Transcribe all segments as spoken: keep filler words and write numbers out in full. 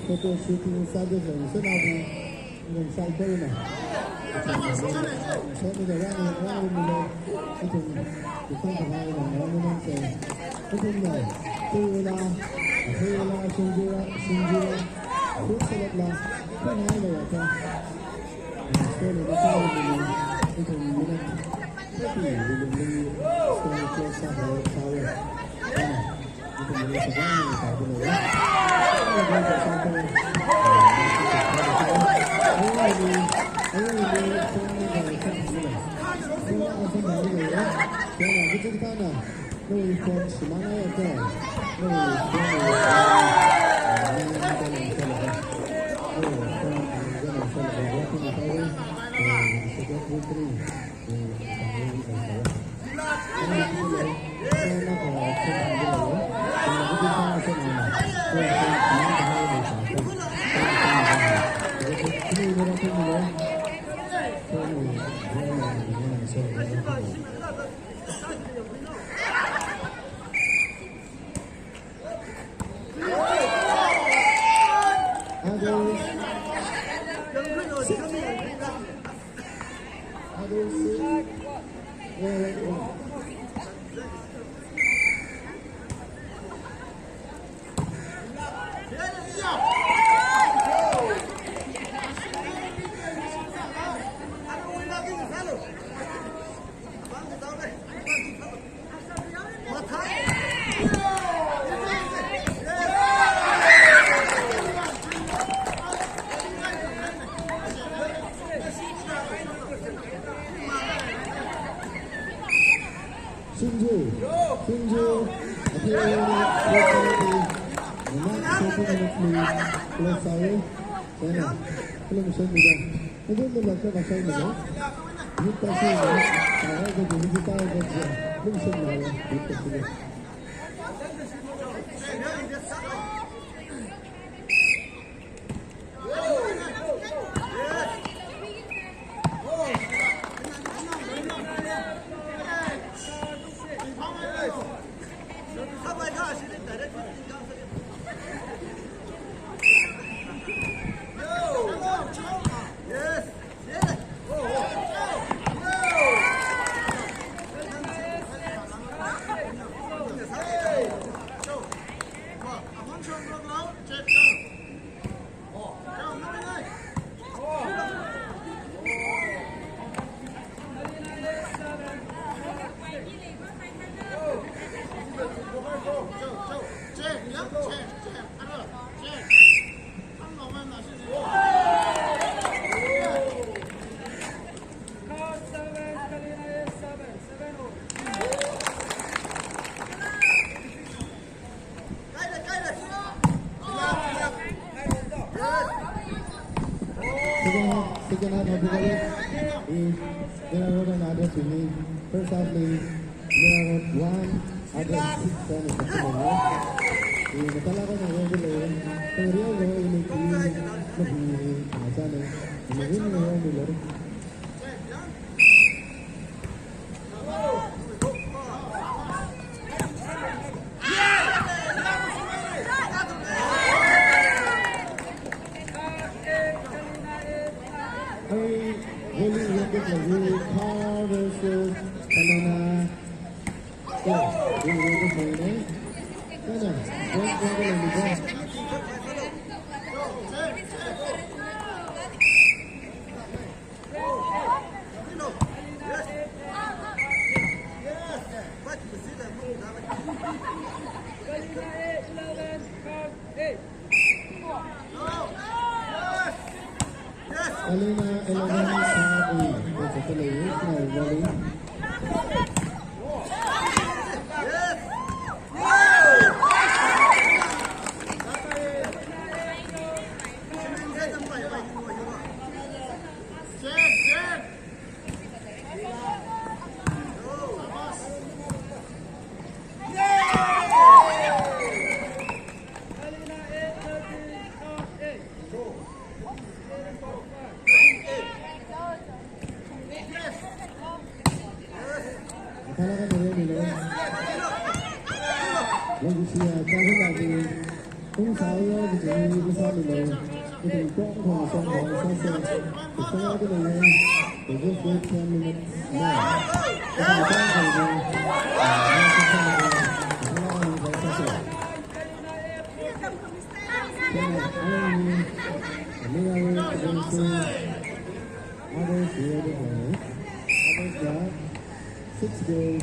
Photo shooting sāda khaleina, sāda khaleina. Ithum sāikoina. Ithum sāikoina. Ithum sāikoina. Ithum sāikoina. Ithumna, tuila, tuila, shinjila, shinjila, fruit salad la, khangai la yaka. Sāikoina, sāikoina. Ithum minute thirty, we will be scoring close up our tower. Shinju, Shinju, Second half, second half of the game. Mira Road and Others Union. First half li Mira Road one, Others six, and it's a good one. Mira Road and Others Union. Mira Road and Others Union. Hey, Willie, Willie, Willie, Carlos, Panana. Yeah, Willie, Willie, Panana. Panana, don't, don't, don't, don't. Kalina eleven, Sir, that's a play, it's not a volley. Kala ka tere ni lo. Lo ki siya, ka hula ni. Kung sao lo ki jini, ki sao ni lo. Ki ting kong kong song kong sa se. Ki sao ki lo ye. We just wait ten minutes more. Ki ting kong kong lo. Ah, sa se. Ki ting kong kong sa se. Ten minutes. Ten minutes. Ten minutes. Ten minutes. Six goals.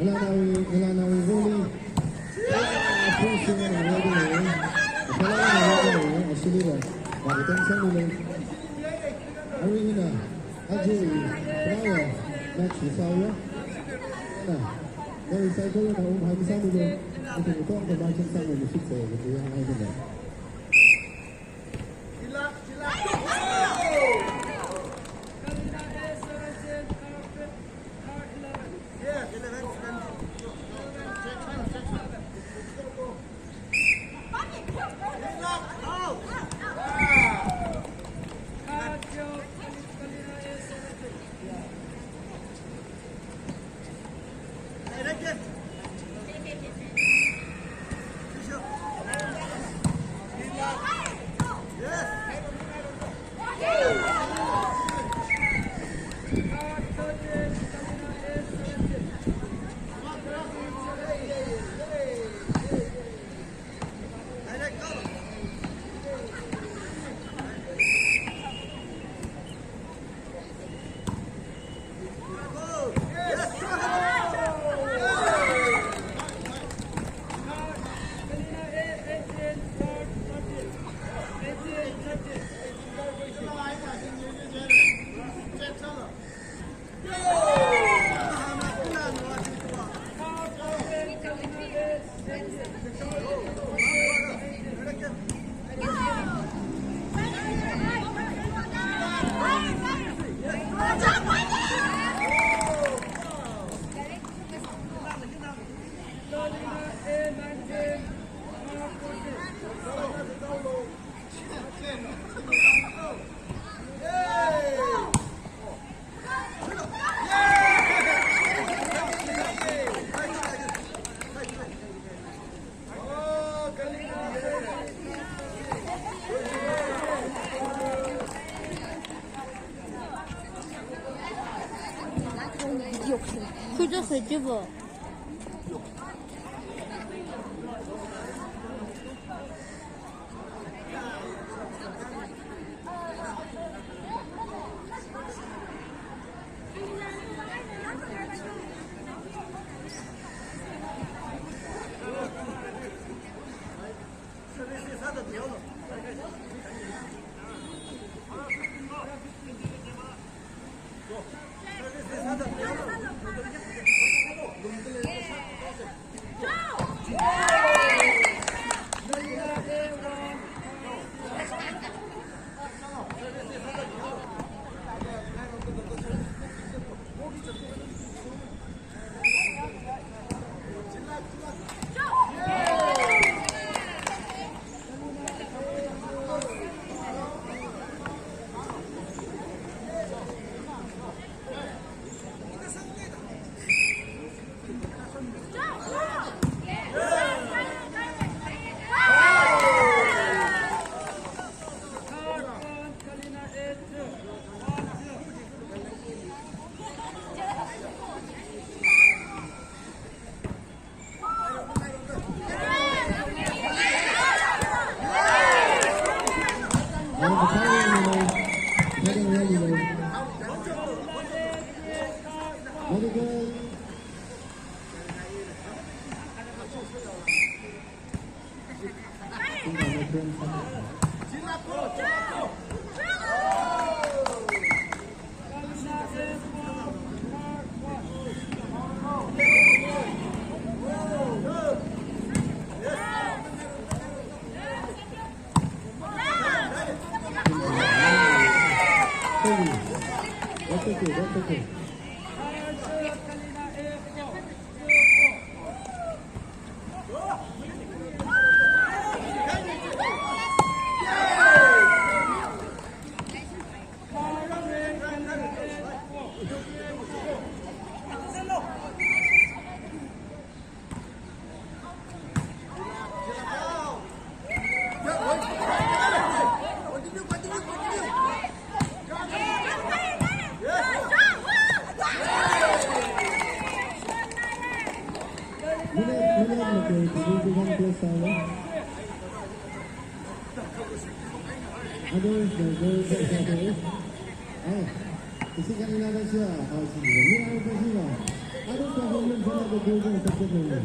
Ngalānaowui, ngalānaowui volley. Pushing and ready. Ngalānaowui volley. Ashili ba. Ba tensang ni lo. Awui hina. Aji. Player. Match is over. Na. Very cycle na um hai misang ni lo. Ito itong ko match sang ni shit se. Ito yang hai ni lo. Kujo sejibo. That's okay. Minute, minute, okay, twenty-one plus hour. Others, the girls, the girls. Oh, is it coming out of here? Oh, it's in the middle of the river. Other performance, another building, subject number.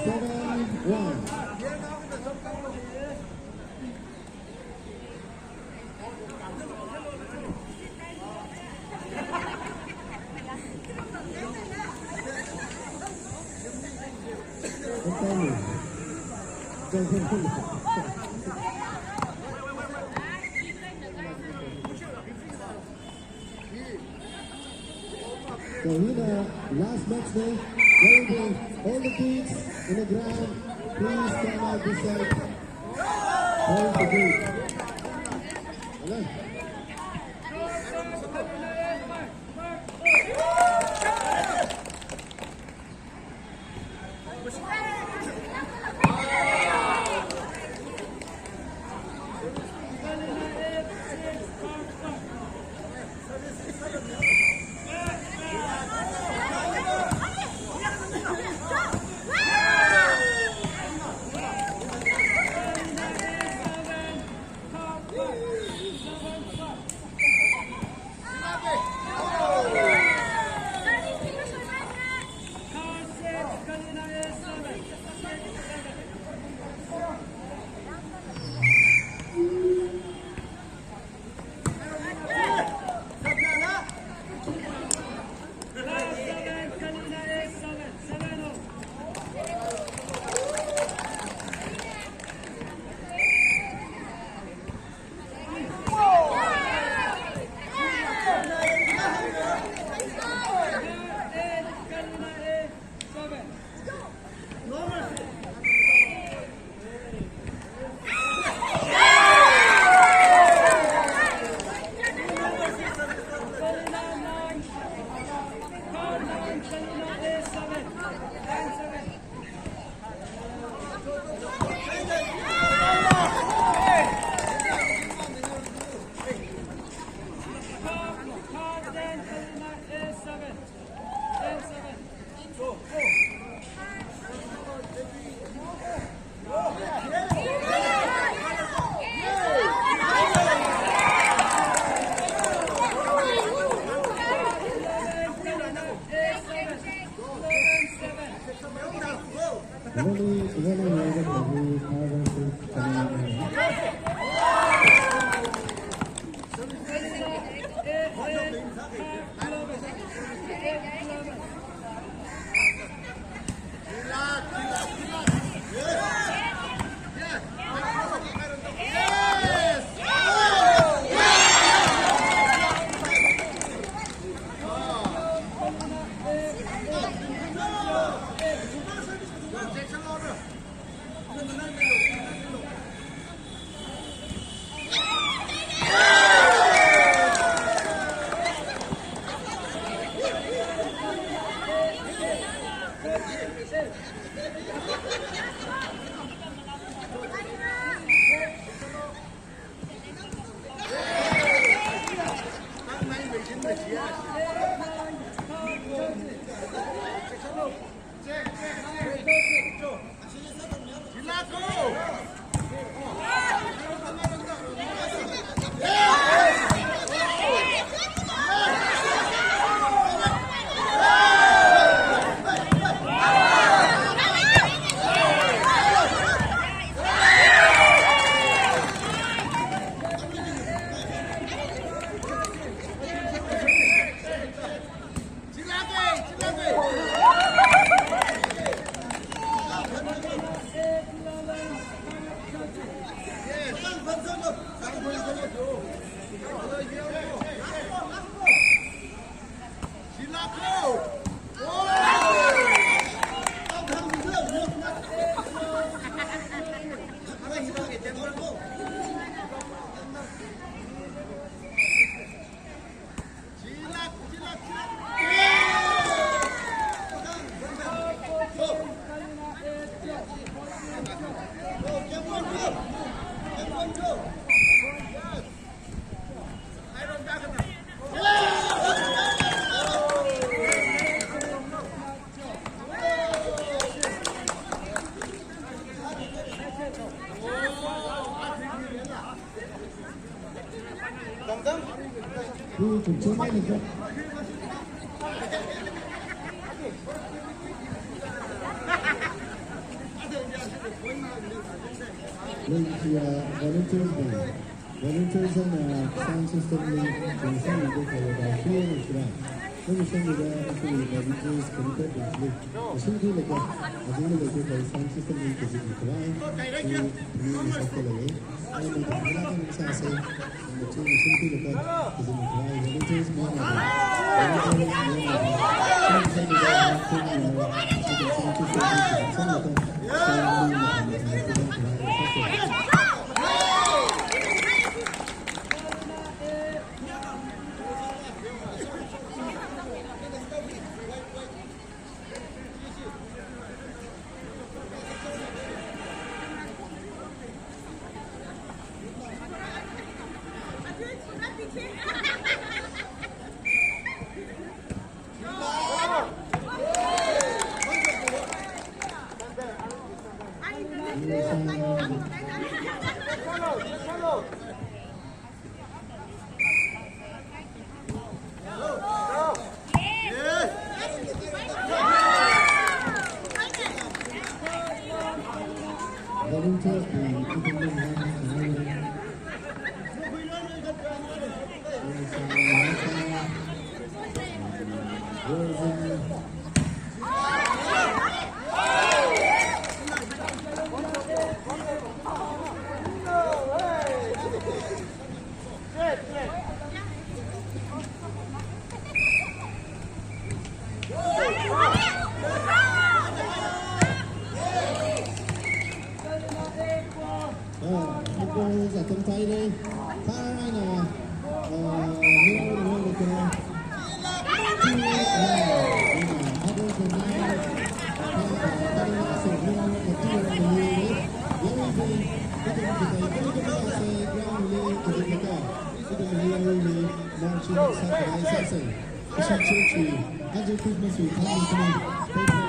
Seven one. So, in the last match day, there will be all the kids in the ground. Please come out this side. Hold the gate. Hello. Lei, ya, volunteers bing. Volunteers na sound system li, sound system li kaya da, free and clear. Lei, sound li da, actually, volunteers committed to play. Machine ki leka, ajin leka kaya sound system li kaya di kaya. Ni, ni sa kaya. Ai, ni, ni, ni, sa se. Machine, machine ki leka, kaya di kaya. Volunteers mo na. Volunteers mo na. Sound system li da, sound system li kaya.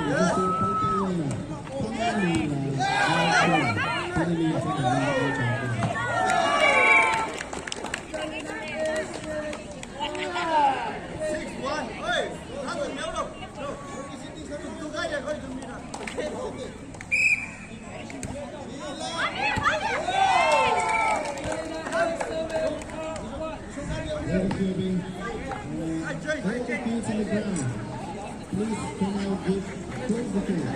Sound system li kaya. Please come out, give close the door.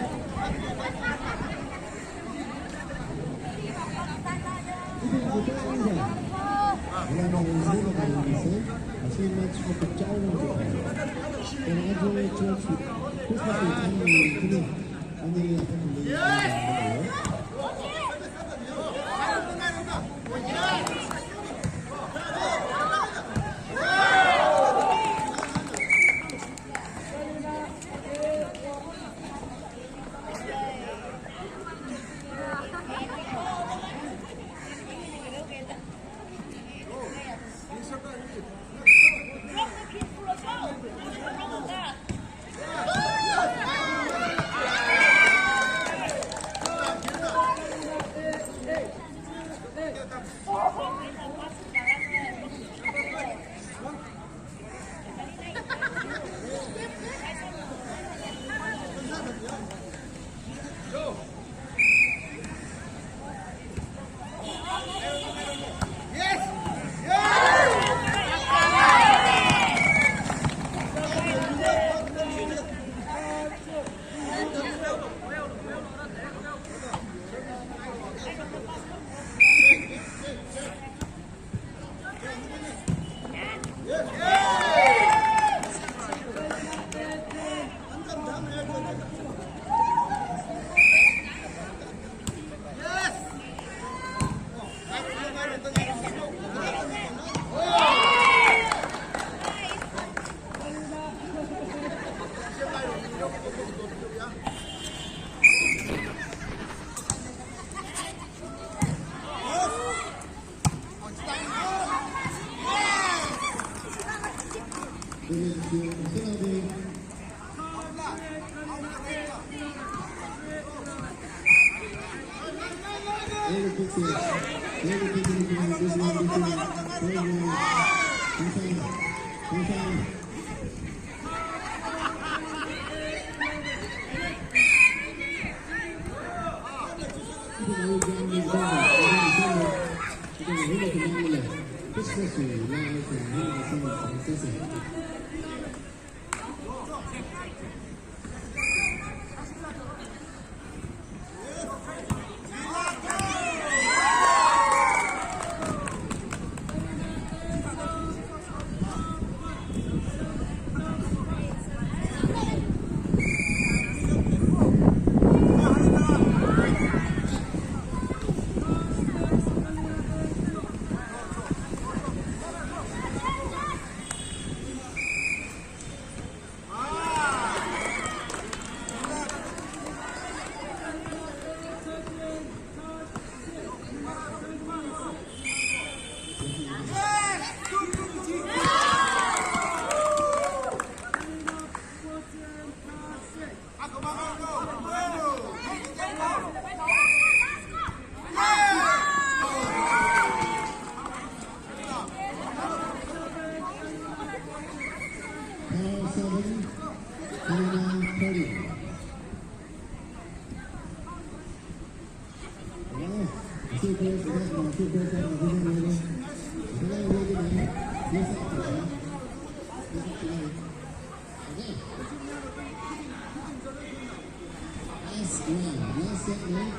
Last one, last set, right?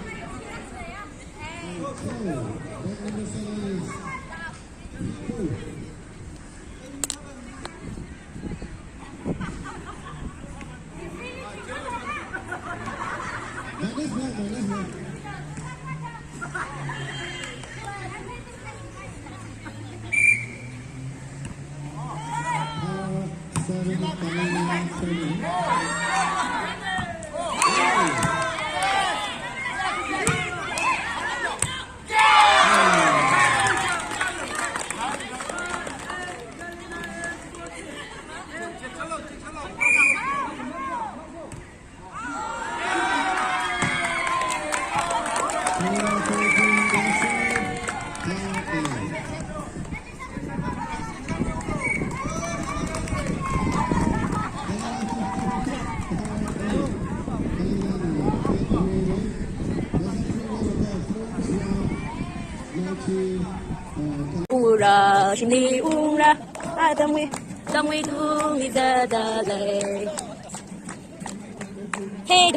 Okay, that number seven is two. Minus one, minus one. Ungra, shimli ungra, atamwui, tamwui tungli zatdalei. Hey.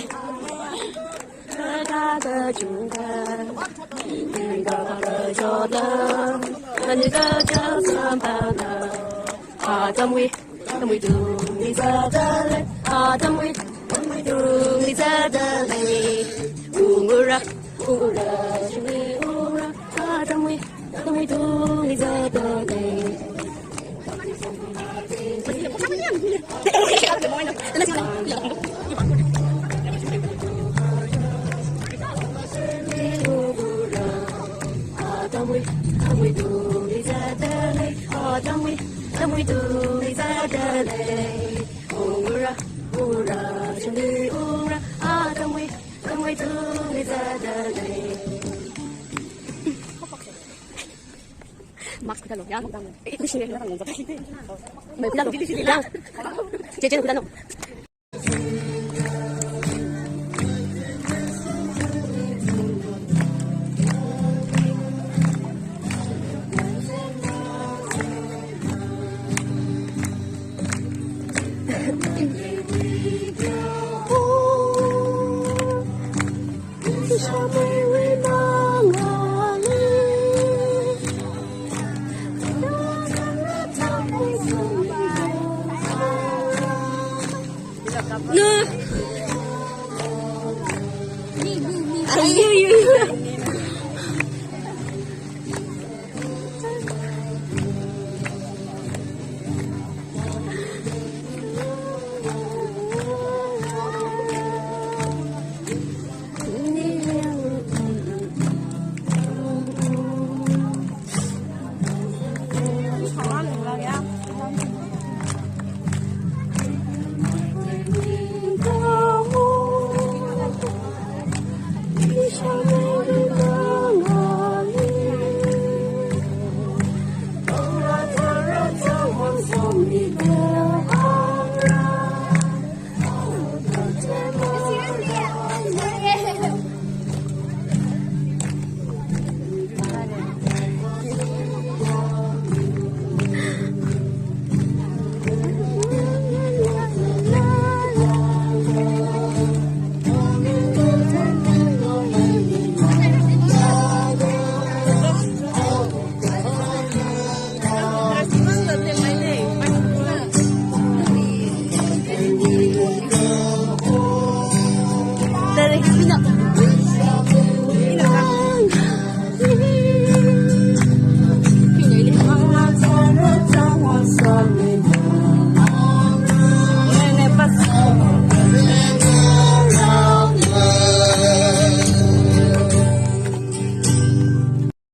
Atamwui, tamwui tungli zatdalei. Atamwui, tamwui tungli zatdalei. Ungra, ungra, shimli ungra, atamwui, tamwui tungli zatdalei. Mask khuitālu, ya. Eh, khuishine, na kang nungzak. Mai khuitālu, ya. Che, che, khuitālu.